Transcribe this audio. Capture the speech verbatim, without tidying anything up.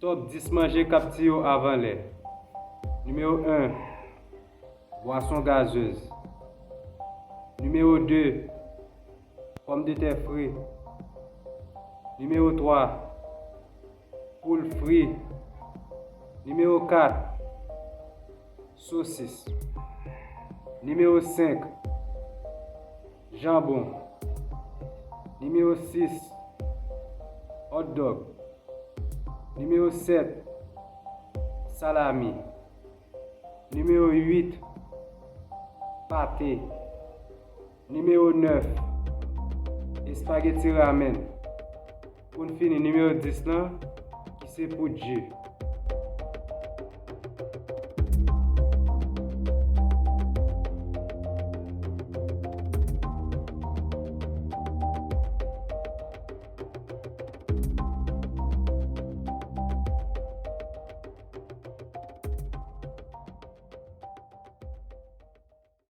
Top dis manje k ap tiye w avan lè. Nimewo en, bwason gazez. Nimewo de, pòmdetè fri. Nimewo twa, poul fri. Nimewo kat, sosis. Nimewo senk, janbon. Nimewo sis, hot dog. Nimewo sèt, salami. Nimewo uit, pate. Nimewo nèf, espageti ramen. Pou n fini, nimewo dis lan, ki se poud ji.